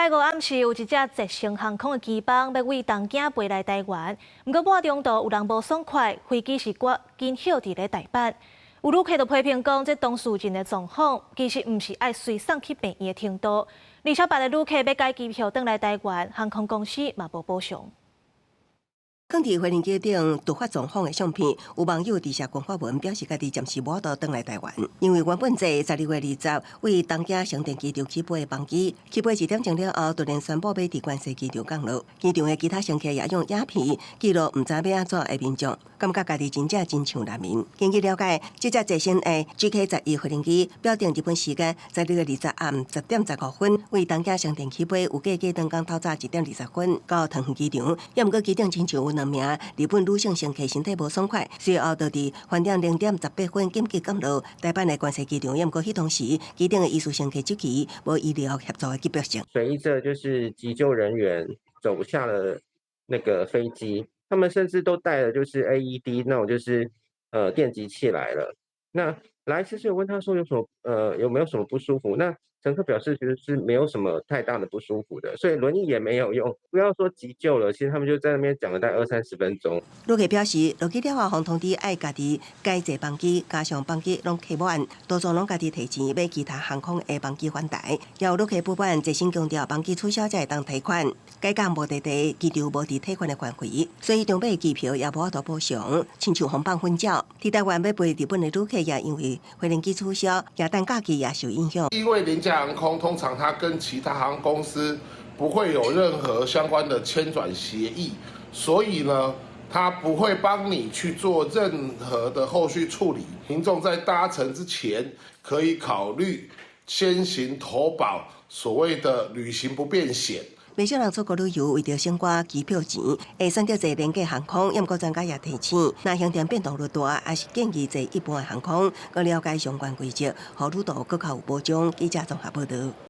拜五暗時有一隻捷星航空的機班欲對東京飛來台灣，毋過半中途有人無爽快，飛機是趕緊歇佇咧大阪。有旅客就批評講，這當事人的狀況其實毋是愛隨送去病院的程度，而且別个旅客欲改機票轉來台灣，航空公司嘛無補償。囥佇飛行機頂突發狀況的相片，有網友佇社群發文表示，家己暫時無法度轉來台灣，因為原本坐12月20對東京成田機場起飛的班機，起飛一點鐘了後，突然宣布欲佇關西機場降落。機場的其他乘客也用影片記錄毋知欲按怎的民眾，感覺家己真正真像難民。根據了解，這隻捷星的 GK 11飛行機表定日本時間12月20暗10點15分，對東京成田起飛，預計過兩工透早1點20分到桃園機場。也毋過機頂親像有兩名日本女性乘客身體無爽快，隨後就佇飯點0點18分緊急降落大阪的關西機場。也毋過彼當時機頂的疑似乘客質疑無醫療協助的緊迫性。隨着就是急救人員走下了那個飛機，他們甚至都帶了就是 AED 那種就是電擊器來了。那來其實有問他說有什麼有沒有什麼不舒服？那乘客表示其實是沒有什麼太大的不舒服的，所以輪椅也沒有用。不要說急救了，其實他們就在那邊講了大概二三十分鐘。旅客表示，落機了後，予通知愛家己改坐班機，加上班機攏客滿，多數攏家己提錢買其他航空的班機返台。也有旅客不滿，捷星強調班機取消才會當退款，改到目的地機場無佇退款的範圍，所以重買機票也無法度補償，親像予放粉鳥。佇台灣欲飛日本的旅客也因為飛行機取消，也等假期也受影響。因為廉價航空通常它跟其他航空公司不會有任何相關的簽轉協議，所以呢，它不會幫你去做任何的後續處理。民眾在搭乘之前可以考慮先行投保所謂的旅行不便險。袂少人出國旅遊，為著省寡機票錢，會選擇坐廉價航空。毋過專家也提醒，若行程變動率大，還是建議坐一般的航空，閣了解相關規則，予旅途閣較有保障。記者綜合報導。